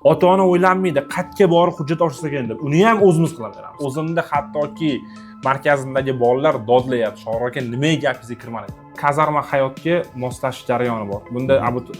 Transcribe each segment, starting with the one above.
Ota ona o'ylanmaydi, qayerga borib hujjat topshirsa ekan deb. Uni ham o'zimiz qilib beramiz. O'zimda hattoki markazimdagi bolalar dodlayapti: "Shohruh aka, nimaga gapingizga kirmadik?" Kazarma hayotga moslashish jarayoni bor bunda.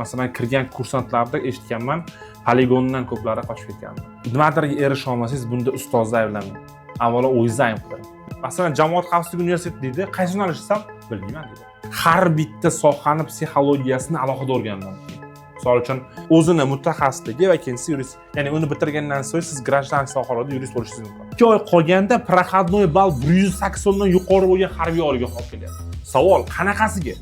Masalan, kirgan kursantlarda eshitganman, poligondan ko'plari qochib ketgan. Nimadirga erisha olmasangiz, bunda ustozni ayblamang, avvalo o'zingizni ayb qiling. Masalan, jamoat xavfsizligi universiteti deydi, qaysi yo'nalish desam, bilmayman deydi. Har bitta sohani psixologiyasini alohida o'rgandim. Misol uchun, o'zini mutaxassisligi va ikkinchisi yurist, ya'ni uni bitirgandan so'ng siz граждан sohalarda yurist bo'lishingiz mumkin. 2 oy qolganda проходной ball 180dan yuqori bo'lgan harbiy oliygoh olib kelyapti. Savol: qanaqasiga?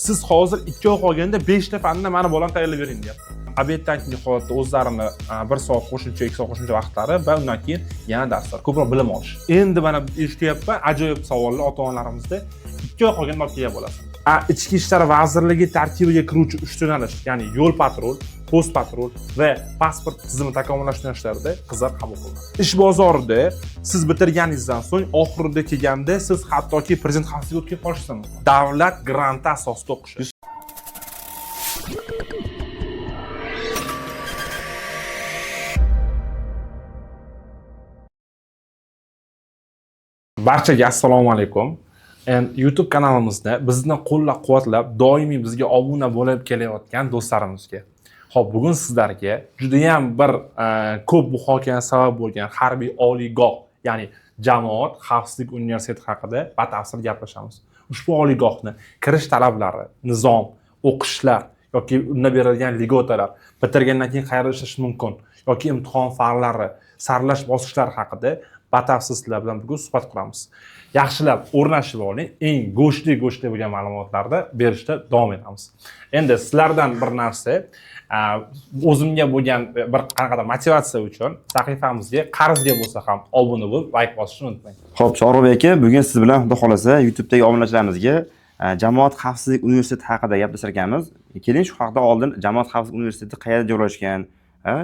Siz hozir 2 oy qolganda beshta fanni mani bolam tayyorlab bering deyapti. Обед dan keyingi holatda o'zlarini 1 soat qo'shimcha, 2 soat qo'shimcha vaqtlari va undan keyin yana darslar, ko'proq bilim olish. Endi mana eshityapman ajoyib savollar ota onalarimizda: 2 oy qolganda olib kelgan bo'lasiz. A Ichki ishlar vazirligi tarkibiga kiruvchi uchta yo'nalish, ya'ni yo'l patrul, post patrul va pasport tizimi takomillashtirish yo'nalishlarida qizlar qabul qilinadi. Ish bozorida siz bitirganingizdan so'ng oxirida kelganda siz hattoki prezident xavfsizligiga o'tib ketib qolishingiz mumkin. Davlat granti asosida o'qish. Barchaga assalomu alaykum. Endi YouTube kanalimizda bizni qo'llab-quvvatlab, doimiy bizga obuna bo'lib kelayotgan do'stlarimizga. Xo'p, bugun sizlarga judayam bir ko'p muhokama sabab bo'lgan harbiy oliygoh, ya'ni Jamoat xavfsizlik universiteti haqida batafsil gaplashamiz. Ushbu oliygohni kirish talablari, nizom, o'qishlar yoki unda berilgan льгота lar, bitirgandan keyin qayerda ishlash mumkin yoki imtihon fanlari, saralash bosqichlari haqida batafsil sizlar bilan bugun suhbat quramiz. Yaxshilab o'rnashib oling, eng go'shtli go'shtli bo'lgan ma'lumotlarni berishda davom etamiz. Endi sizlardan bir narsa, o'zimga bo'lgan bir qanaqadir motivatsiya uchun sahifamizga qarzga bo'lsa ham obuna bo'lib, layk bosishni unutmang. Xo'p, Shohruh aka, bugun siz bilan xudo xohlasa YouTube'dagi obunachilarimizga Jamoat xavfsizlik universiteti haqida gaplashar ekanmiz. Keling, shu haqida oldin Jamoat xavfsizlik universiteti qayerda joylashgan, ha,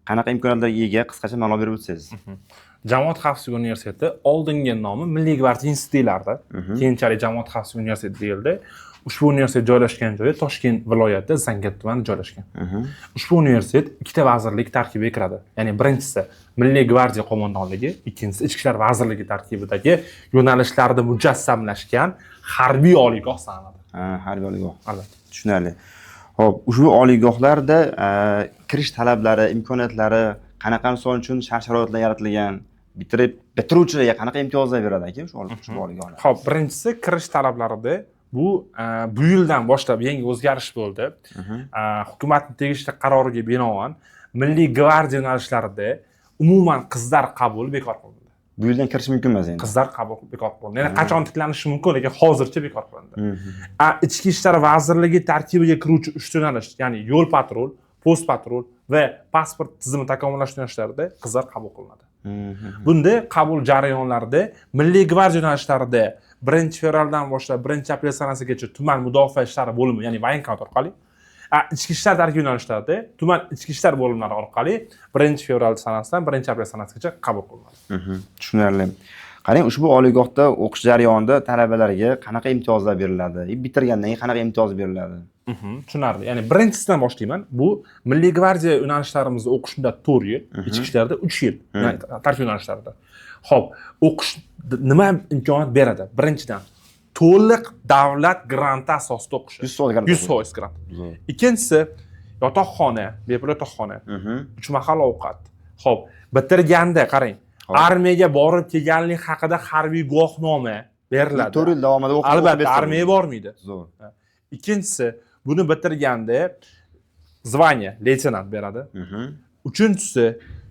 qanaqa imkoniyatlarga ega, qisqacha ma'lumot berib o'tsangiz. Jamoat xavfsizligi universiteti oldingi nomi Milliy gvardiya instituti deyilardi. Keyinchalik Jamoat xavfsizligi universiteti deyildi. Ushbu universitet joylashgan joyi Toshkent viloyati, Zangiota tumanida joylashgan. Ushbu universitet ikkita vazirlik tarkibiga kiradi. Ya'ni birinchisi Milliy gvardiya qo'mondonligi, ikkinchisi Ichki ishlar vazirligi tarkibidagi yo'nalishlarda mujassamlashgan harbiy oliygoh sanaladi. Ha, harbiy oliygoh. Albatta. Tushunarli. Xo'p, ushbu oliygohlarda kirish talablari, imkoniyatlari qanaqa, misol uchun shart-sharoitlar yaratilgan, bitiruvchilarga qanaqa imtiyozlar beradi aka ushbu oliygohlar? Xo'p, birinchisi kirish talablarida bu yildan boshlab yangi o'zgarish bo'ldi. Hukumatning tegishli qaroriga binoan Milliy gvardiya yo'nalishlarida umuman qizlar qabuli bekor qilindi. Bu yildan kirish mumkin emas endi. Qizlar qabul bekor qilindi. Ya'ni qachon tiklanishi mumkin, lekin hozircha bekor qilindi. A Ichki ishlar vazirligi tarkibiga kiruvchi uchta yo'nalish, ya'ni yo'l patrul, post patrul va pasport tizimi takomillashtirish yo'nalishlarida qizlar qabul qilinadi. Bunda qabul jarayonlarida Milliy gvardiya yo'nalishlarida 1-fevraldan boshlab 1-aprel sanasigacha tuman mudofaa ishlari bo'limi, ya'ni военкомат orqali, a ichki ishlar tarkibi yo'nalishlarida tuman ichki ishlar bo'limlari orqali 1-fevral sanasidan 1-aprel sanasigacha qabul qilinadi. Tushunarli. Qarang, ushbu oliygohda o'qish jarayonida talabalarga qanaqa imtiyozlar beriladi? Bitirgandan keyin qanaqa imtiyoz beriladi? Tushunarli. Ya'ni birinchisidan boshlayman. Bu Milliy gvardiya yo'nalishlarimizda o'qish muddati 4 yil, ichki ishlarda 3 yil, ya'ni tarkib yo'nalishlarida. Xo'p, o'qish nima imkoniyat beradi? Birinchidan, to'liq davlat granti asosida o'qish. 100% grant. 100% grant. Zo'r. Ikkinchisi, yotoqxona, bepul yotoqxona, uch mahal ovqat. Xo'p, bitirganda qarang, armiyaga borib kelganlik haqida harbiy guvohnoma beriladi. 4 yil davomida o'qib Albatta, o'qib armiyaga bormaydi. Zo'r. Ikkinchisi, buni bitirganda звание leytenant beradi. Uchinchisi,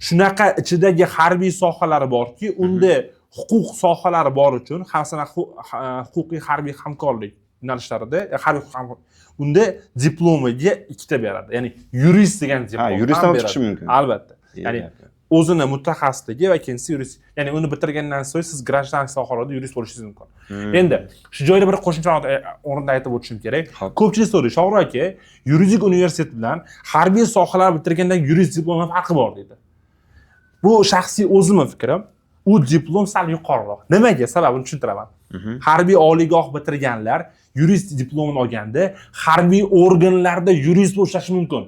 shunaqa ichidagi harbiy sohalari borki, unda huquq sohalari bor uchun, masalan, huquqiy harbiy hamkorlik yo'nalishlarida harbiy unda diplomiga ikkita beradi. Ya'ni yurist degan diplom yurist ham ham beradi. chiqishi mumkin. Albatta. Ya'ni o'zini mutaxassisligi va ikkinchisi yurist. Ya'ni uni bitirgandan so'ng siz граждан sohalarda yurist bo'lishingiz mumkin. Endi shu joyda bir qo'shimcha ma'lumot o'rinda aytib o'tishim kerak. Ko'pchilik so'raydi: "Shohruh aka, yuridik universitet bilan harbiy sohalar bitirgandan yurist diplomi farqi bor", deydi. Bu shaxsiy o'zimni fikrim. U diplom sal yuqoriroq. Nimaga? Sababini tushuntiraman. Harbiy oliygoh bitirganlar yurist diplomini olganda harbiy organlarda yurist bo'lib ishlashi mumkin.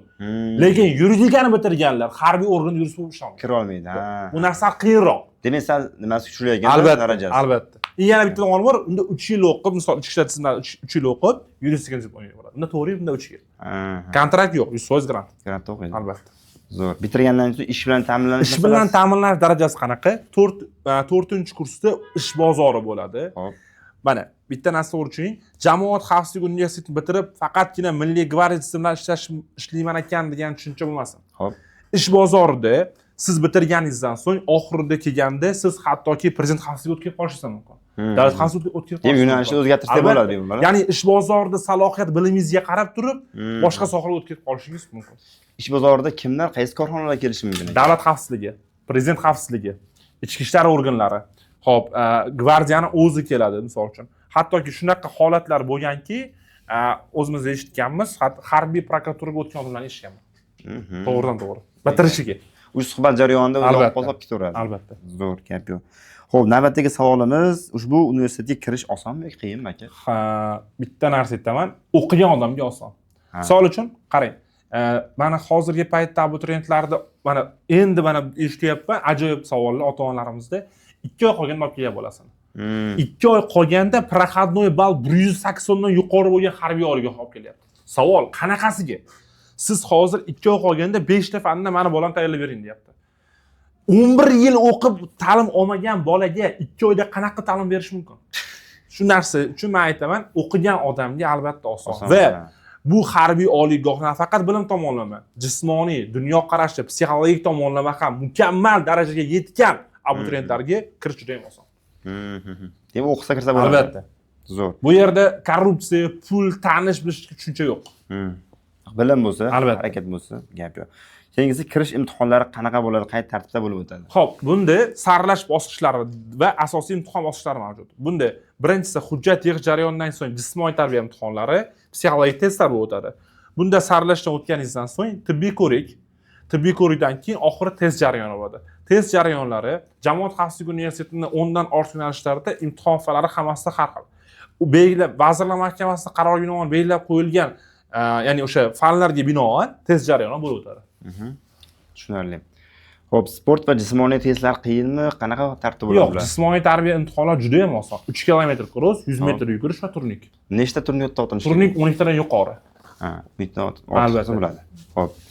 Lekin yuridikani bitirganlar harbiy organda yurist bo'lib ishlolmaydi. Kira olmaydi, ha. Bu narsa qiyinroq. Demak, sal nimasi kuchli ekan, Albatta, darajasi. albatta. И yana bitta tomoni bor, unda 3 yil o'qib, misol ichki ishlar tizimida 3 yil o'qib, yuristga diplom bo'ladi. Unda to'g'ri, bunda 3 yil. Kontrakt yo'q, 100% grant. Grantda o'qiydi. Albatta. Zo'r. Bitirgandan so'ng ish bilan ta'minlanish Ish bilan ta'minlash darajasi qanaqa? 4 kursda ish bozori bo'ladi. Mana bitta narsa uchun jamoat xavfsizligi universitetini bitirib, faqatgina Milliy gvardiya tizimi bilan ishlayman ekan degan tushuncha bo'lmasin. Ish bozorida siz bitirganingizdan so'ng oxirida kelganda siz hattoki prezident xavfsizligiga o'tib kelib qolishingiz mumkin. Davlat xavfsizligiga o'tib kelib Demak, qolishingiz yo'nalishni mumkin. o'zgartirsa Albatta. bo'ladi bemalol. Ya'ni ish bozorida salohiyat, bilimingizga qarab turib, boshqa sohaga o'tib kelib qolishingiz mumkin. Ish bozorida kimlar, qaysi korxonalar kelishi mumkin ekan? Davlat xavfsizligi, prezident xavfsizligi, ichki ishlar organlari, xo'p, gvardiyani o'zi keladi misol uchun. Hattoki shunaqa holatlar bo'lganki, o'zimiz eshitganmiz, harbiy prokuraturaga o'tgan odamlarni eshitganman. To'g'ridan to'g'ri. Bitirishiga. U suhbat jarayonida o'zi Albatta. olib ketaveradi. Albatta. Zo'r, gap yo'q. Xo'p, navbatdagi savolimiz, ushbu universitetga kirish osonmi yoki qiyinmi aka? Ha, bitta narsa aytaman, o'qigan odamga oson. Misol uchun, qarang, mana hozirgi paytda abituriyentlarda mana endi mana eshityapman ajoyib savollar ota-onalarimizda 2 oy qolganda olib kelgan bolasini. 2 oy qolganda проходной ball 180 dan yuqori bo'lgan harbiy oliygohga olib kelyapti. Savol qanaqasiga? Siz hozir 2 oy qolganda 5 ta fandan mani bolam tayyorlab bering deyapti. 11 yil o'qib ta'lim olmagan bolaga 2 oyda qanaqa ta'lim berish mumkin? Shu narsa uchun men aytaman, o'qigan odamga albatta oson. Oson, Va ha. bu harbiy oliygoh nafaqat bilim tomonlama, jismoniy, dunyoqarashi, psixologik tomonlama ham mukammal darajaga yetgan abituriyentlarga kirish juda ham oson. Demak, o'qisa kirsa bo'ladi. Albatta. Zo'r. Bu yerda korrupsiya, pul, tanish bilish tushuncha yo'q. Bilim bo'lsa, Albatta. harakat bo'lsa, gap yo'q. Keyingisi, kirish imtihonlari qanaqa bo'ladi, qay tartibda bo'lib o'tadi? Xo'p, bunda saralash bosqichlari va asosiy imtihon bosqichlari mavjud. Bunda birinchisi hujjat yig'ish jarayonidan so'ng jismoniy tarbiya imtihonlari, psixologik testlar bo'lib o'tadi. Bunda saralashdan o'tganingizdan so'ng tibbiy ko'rik, tibbiy ko'rikdan keyin oxiri test jarayoni bo'ladi. Test jarayonlari Jamoat xavfsizligi universitetining 10 dan ortiq yo'nalishlarida imtihon fanlari hammasida har xil. U belgilab Vazirlar Mahkamasining qaroriga binoan belgilab qo'yilgan, ya'ni o'sha fanlarga binoan test jarayoni bo'lib o'tadi. Tushunarli. Xo'p, sport va jismoniy testlar qiyinmi? Qanaqa tartib bo'ladi Yo'q, bular? jismoniy tarbiya imtihonlari juda ham oson. 3 kilometr cross, 100 metr yugurish va turnik. Nechta turnikda tortinish kerak? Turnik 12 tadan yuqori. Ha, bitta Albatta. bo'ladi. Xo'p.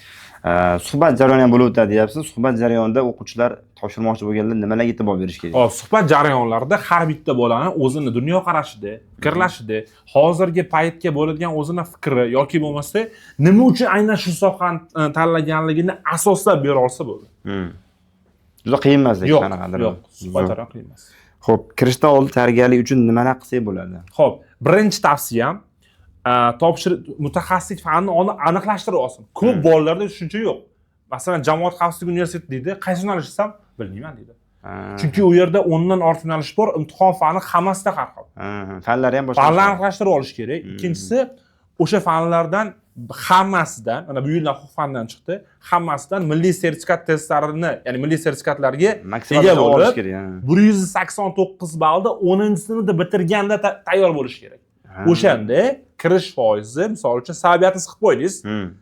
Suhbat jarayoni ham bo'lib o'tadi deyapsiz. Suhbat jarayonida o'quvchilar topshirmoqchi bo'lganlar nimalarga e'tibor berish kerak? Xo'p, suhbat jarayonlarida har bitta bolani o'zini dunyoqarashida, fikrlashida, hozirgi paytga bo'ladigan o'zini fikri yoki bo'lmasa nima uchun aynan shu sohani tanlaganligini asoslab bera olsa bo'ldi. Juda qiyin emas lekin Yo'q, qanaqadir. yo'q, suhbat Zo'r. jarayoni qiyin emas. Xo'p, kirishdan oldin tayyorgarlik uchun nimalar qilsak bo'ladi? Xo'p, birinchi tavsiyam topshir mutaxassislik fanini oldin aniqlashtirib olsin. Ko'p bolalarda tushuncha yo'q. Masalan, Jamoat xavfsizligi universiteti deydi, qaysi yo'nalish desam, bilmayman deydi. Chunki u yerda 10 dan ortiq yo'nalish bor, imtihon fani hammasida har xil. Ha, fanlari ham boshqa. Fanlarni aniqlashtirib olish kerak. Ikkinchisi, o'sha fanlardan hammasidan, mana bu yildan huquq fanidan chiqdi, hammasidan milliy sertifikat testlarini, ya'ni milliy sertifikatlarga Maksimal ega olish bo'lib, kerak. Ha. 189 ballda 10 sinfda bitirganda tayyor bo'lish kerak. O'shanda kirish foizi, misol uchun, salbiyatni siqib qo'ydingiz.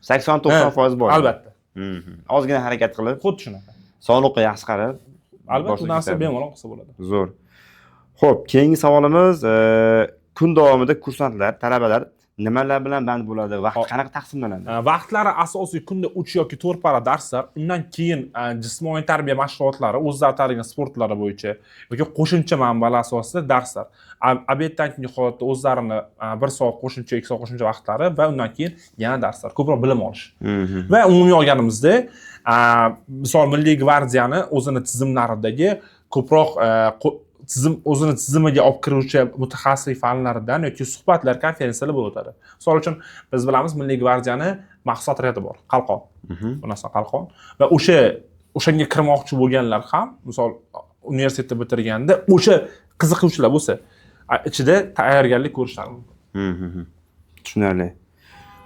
80-90% bor. Albatta. Ozgina harakat qilib, Xuddi shunaqa. sog'liqqa yaxshi qarab, Albatta, bu boshlab narsa ketadi. bemalol qilsa bo'ladi. Zo'r. Xo'p, keyingi savolimiz, kun davomida kursantlar, talabalar nimalar bilan band bo'ladi? Vaqt qanaqa taqsimlanadi? Vaqtlari asosiy kunda 3 yoki 4 para darslar, undan keyin jismoniy tarbiya mashg'ulotlari, o'zlari tanlagan sportlari bo'yicha yoki qo'shimcha manbalar asosida darslar. Обед dan keyingi holatda o'zlarini 1 soat qo'shimcha, 2 soat qo'shimcha vaqtlari va undan keyin yana darslar, ko'proq bilim olish. Va umumiy olganimizda, misol Milliy gvardiyani o'zini tizimlaridagi ko'proq tizim o'zini tizimiga olib kiruvchi mutaxassislik fanlaridan yoki suhbatlar, konferensiyalar bo'lib o'tadi. Misol uchun, biz bilamiz, Milliy gvardiyani maxsus otryadi bor, Qalqon. Bu narsa Qalqon va o'shanga kirmoqchi bo'lganlar ham, misol universitetni bitirganda o'sha qiziquvchilar bo'lsa, ichida tayyorgarlik ko'rishlari mumkin. Tushunarli.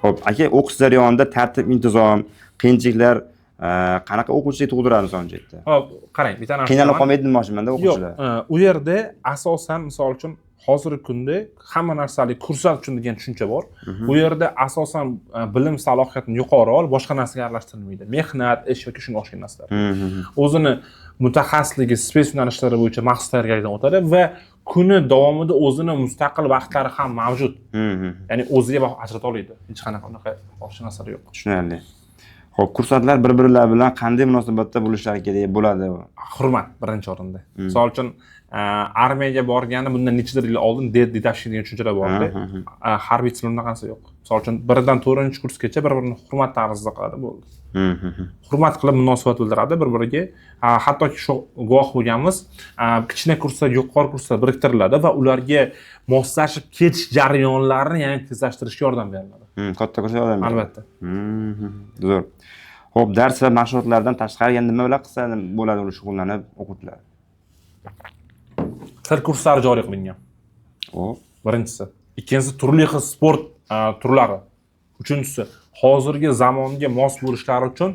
Xo'p, aka, o'qish jarayonida tartib, intizom, qiyinchiliklar Qanaqa o'quvchilik tug'diradi misol uchun yerda? Hop, qarang, bitta narsa. Qiynalib qolmaydi demoqchimanda Yo'q, o'quvchilar. u yerda asosan, misol uchun, hozirgi kunda hamma narsali kursant uchun degan tushuncha bor. Bu yerda asosan bilim salohiyatini yuqori olib, boshqa narsaga aralashtirilmaydi. Mehnat, ish yoki shunga o'xshagan narsalar. O'zini mutaxassisligi, спец yo'nalishlari bo'yicha maxsus tayyorgarlikdan o'tadi va kuni davomida o'zini mustaqil vaqtlari ham mavjud. Ya'ni o'ziga vaqt ajrata oladi. Hech qanaqa unaqa boshqa narsalar yo'q. Tushunarli. Xo'p, kursantlar bir-birlari bilan qanday munosabatda bo'lishlari kerak bo'ladi? Hurmat birinchi o'rinda. Misol uchun, armiyaga borgani bundan nechadir yil oldin дед, дедовщина degan tushunchalar bor edi. Harbiy tilda unaqasi yo'q. Misol uchun, birdan to'rtinchi kursgacha bir birini hurmat tarzida qiladi, bo'ldi. Hurmat qilib munosabat bildiradi bir biriga. Hattoki shu guvoh bo'lganmiz, kichkina kurslar yuqori kurslar biriktiriladi va ularga moslashib ketish jarayonlarini yana tezlashtirishga yordam beriladi. Katta kurslar yordam beradi. Albatta. Zo'r. Xo'p, dars va mashg'ulotlardan tashqari yana nima bilan qilsa bo'ladi uni shug'ullanib o'quvchilar? Til kurslari joriy qilingan. Birinchisi. Ikkinchisi, turli xil sport turlari. Uchinchisi, hozirgi zamonga mos bo'lishlari uchun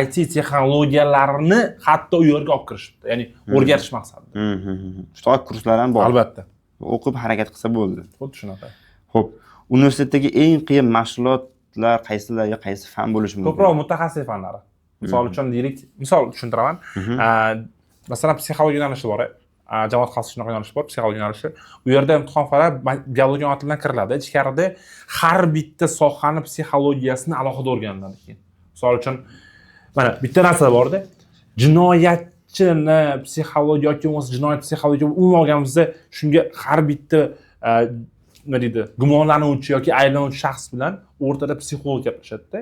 IT texnologiyalarini hatto u yerga olib kirishibdi. Ya'ni o'rgatish maqsadida. Shunaqa kurslar ham bor. Albatta. O'qib harakat qilsa bo'ldi. Xuddi shunaqa. Xo'p, universitetdagi eng qiyin mashg'ulotlar qaysilar yo qaysi fan bo'lishi mumkin? Ko'proq mutaxassis fanlari. Misol uchun deylik, misol tushuntiraman. Masalan, psixologiya yo'nalishi bor. Jamoat xavfsizligi shunaqa yo'nalishi bor, psixologiya yo'nalishi. U yerda imtihon faqat biologiya tilidan kiriladi. Ichkarida har bitta sohani psixologiyasini alohida o'rganiladi keyin. Misol uchun, mana bitta narsa borda. Jinoyatchini psixologiya yoki bo'lmasa jinoyat psixologiya, umuman olganimizda shunga har bitta nima deydi, gumonlanuvchi yoki ayblanuvchi shaxs bilan o'rtada psixolog gaplashadida.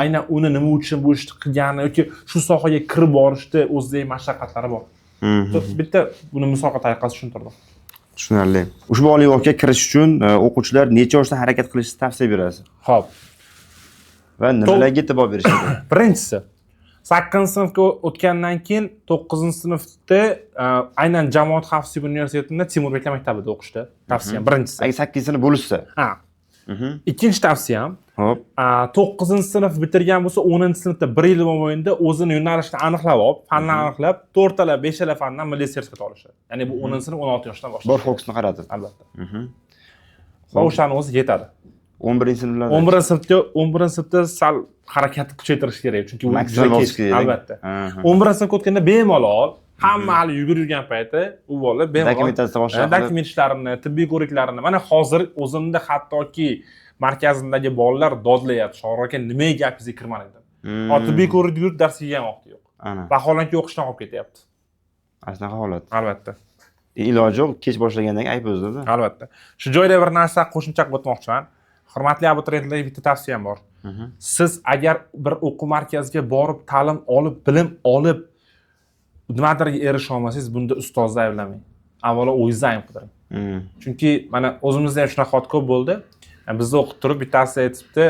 Aynan uni nima uchun bu ishni qilgani yoki shu sohaga kirib borishda o'zidagi mashaqqatlari bor. Bitta buni misol tariqasida tushuntirdim. Tushunarli. Ushbu oliygohga kirish uchun o'quvchilar necha yoshda harakat qilishni tavsiya berasiz? Ho'p. Va nimalarga e'tibor berish kerak? Birinchisi, 8-sinfga o'tgandan keyin 9-sinfda aynan Jamoat xavfsizligi universitetida Temur Beklar maktabida o'qishni tavsiyam birinchisi. Agar 8 sinf bo'lishsa. Ha. Ikkinchi tavsiyam, 9-sinf bitirgan bo'lsa, 10-sinfda bir yil mobaynida o'zini yo'nalishini aniqlab olib, fanni aniqlab, to'rtala, beshala fandan milliy sertifikat olishi. Ya'ni bu 10-sinf 16 yoshdan boshlaydi. Bor fokusni qaratib. Albatta. Va o'shani o'zi yetadi. 11-sinflarda 11-sinfda, 11-sinfda sal harakat kuchaytirish kerak, chunki bu maksimal juda bosish kech. kerak. Albatta. 11-sinfga o'tganda bemalol, hamma hali yugurib yurgan payti u bola bemalol Dokumentatsiya boshqa qilib. Dokument ishlarini, tibbiy ko'riklarini, mana hozir o'zimda hattoki markazimdagi bolalar dodlayapti: "Shohruh aka, nimaga gapingizga kirmadik?" deb. Tibbiy ko'rikda yurib darsga kelgan vaqti yo'q. Ana. Vaholanki o'qishdan qolib ketyapti. Ana shunaqa holat. Albatta. Iloji yo'q, kech boshlagandan keyin ayb o'zida. Albatta. Shu joyda bir narsa qo'shimcha qilib o'tmoqchiman. Hurmatli abituriyentlarga bitta tavsiyam bor. Siz agar bir o'quv markaziga borib, ta'lim olib, bilim olib, nimadirga erisha olmasangiz, bunda ustozni ayblamang. Avvalo o'zingizni ayb qidiring. Chunki mana o'zimizda ham shunaqa holat ko'p bo'ldi. Bizni o'qib turib bittasi aytibdi,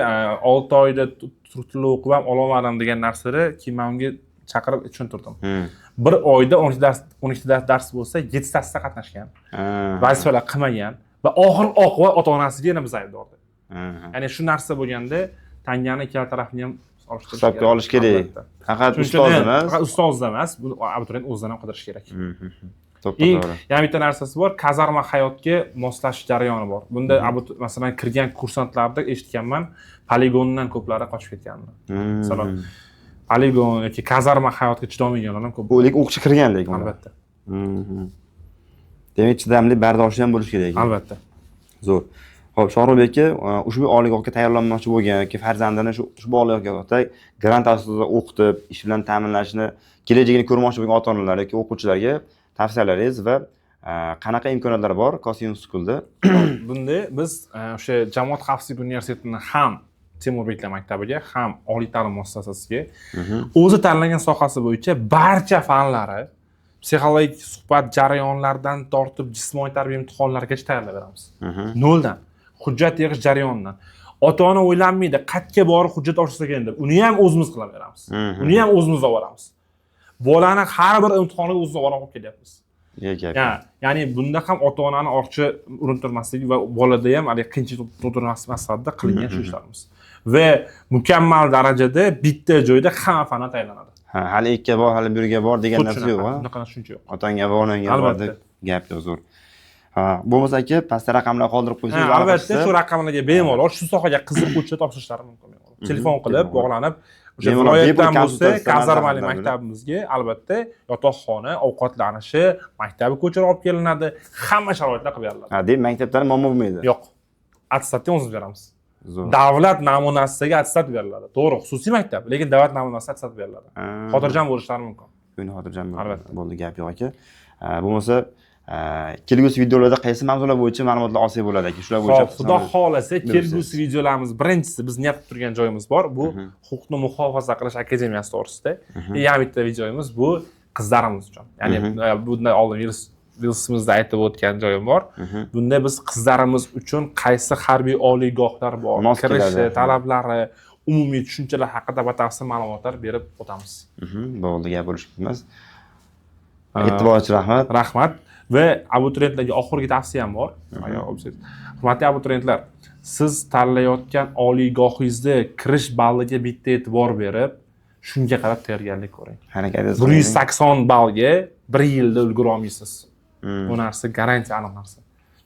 6 oyda turk tilini o'qib ham ololmadim degan narsani keyin man unga chaqirib tushuntirdim. Bir oyda 12 dars, 12 dars bo'lsa, 7tasida qatnashgan. Vazifalar qilmagan va oxir oqibat ota onasiga yana biz aybdor. Ya'ni shu narsa bo'lganda tangani ikkala tarafini ham solishtirish Hisobga kerak. olish kerak. Albatta. Faqat Shuning uchun ustoz emas. Faqat ustoz emas, buni abituriyent o'zidan ham qidirish kerak. To'ppa И to'g'ri. yana bitta narsasi bor, kazarma hayotga moslashish jarayoni bor. Bunda masalan, kirgan kursantlarda eshitganman, poligondan ko'plari qochib ketganini. Masalan, poligon yoki kazarma hayotga chidolmaganlar ham ko'p. Bu lekin o'qishga kirgan lekin ular. Albatta. Demak, chidamli, bardoshli ham bo'lish kerak ekan. Albatta. Zo'r. Xo'p, Shohruh aka, ushbu oliygohga tayyorlanmoqchi bo'lgan yoki farzandini shu ushbu oliygohda grant asosida o'qitib, ish bilan ta'minlashni, kelajagini ko'rmoqchi bo'lgan ota-onalar yoki o'quvchilarga tavsiyalaringiz va qanaqa imkoniyatlar bor Kosim School'da? Bunda biz o'sha Jamoat xavfsizligi universitetini ham Temur Beklar maktabiga, ham oliy ta'lim muassasasiga o'zi tanlagan sohasi bo'yicha barcha fanlari, psixologik suhbat jarayonlaridan tortib jismoniy tarbiya imtihonlarigacha tayyorlab beramiz. Noldan. Hujjat yig'ish jarayonidan. Ota-ona o'ylanmaydi, qayerga borib hujjat topshirsa ekan deb. Uni ham o'zimiz qilib beramiz. Uni ham o'zimiz olib boramiz. Bolani har bir imtihoniga o'zimiz olib kelyapmiz. Gap. Ya'ni bunda ham ota-onani ortiqcha urintirmasligi va bolada ham haligi qiyinchilik tug'dirmaslik maqsadida qilingan shu ishlarimiz. Va mukammal darajada bitta joyda hamma fanlar tayyorlanadi. Ha, hali ikka bor, hali birga bor degan Xuddi narsa yo'q, shunaqa, ha? unaqa tushuncha yo'q. Otangga bor, onangga bor Albatta. deb gap yo'q, zo'r. Ha, bo'lmasa aka, pastda raqamlar qoldirib qo'ysangiz, Ha, albatta, aloqa shu raqamlarga bemalol shu sohaga qiziquvchilar topshirishlari mumkin. Telefon qilib, Telefon. bog'lanib, o'sha Bemalol, viloyatdan bepul bo'lsa, konsultatsiya kazarmali manzaralari. maktabimizga albatta yotoqxona, ovqatlanishi, maktabga ko'chirib olib kelinadi, hamma sharoitlar qilib beriladi. Ha, demak, maktabda muammo bo'lmaydi. Yo'q. Attestatni o'zimiz beramiz. Zo'r. Davlat namunasidagi attestat beriladi. To'g'ri, xususiy maktab, lekin davlat namunasida attestat beriladi. Ha. Xotirjam bo'lishlari mumkin. Ko'ngli xotirjam bo'ldi. Albatta. Bo'ldi, gap yo'q aka. Ha, bo'lmasa, kelgusi videolarda qaysi mavzular bo'yicha ma'lumotlar olsak bo'ladi aka? Shular bo'yicha Xo'p, xudo xohlasa bersangiz. Kelgusi videolarimiz birinchisi biz niyat qilib turgan joyimiz bor. Bu huquqni muhofaza qilish akademiyasi to'g'risida. Yana bitta videomiz bu qizlarimiz uchun. Ya'ni bundan oldin Reelsimizda aytib o'tgan joyim bor. Bunda biz qizlarimiz uchun qaysi harbiy oliygohlar bor, Mos kirishi, keladi. talablari, umumiy tushunchalar haqida batafsil ma'lumotlar berib o'tamiz. Bo'ldi, gap bo'lish emas. E'tibor uchun rahmat. Rahmat va abituriyentlarga oxirgi tavsiyam bor. Agar olsangiz. Hurmatli abituriyentlar, siz tanlayotgan oliygohingizda kirish balliga bitta e'tibor berib, shunga qarab tayyorgarlik ko'ring. Harakat 180 ballga bir yilda ulgura olmaysiz. Bu narsa garantiya, aniq narsa.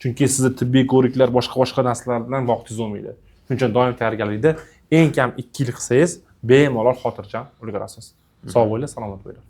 Chunki sizni tibbiy ko'riklar, boshqa boshqa narsalar bilan vaqtingiz bo'lmaydi. Shuning uchun doim tayyorgarlikda eng kam 2 yil qilsangiz, bemalol xotirjam ulgurasiz. Sog' bo'linglar, salomat bo'linglar.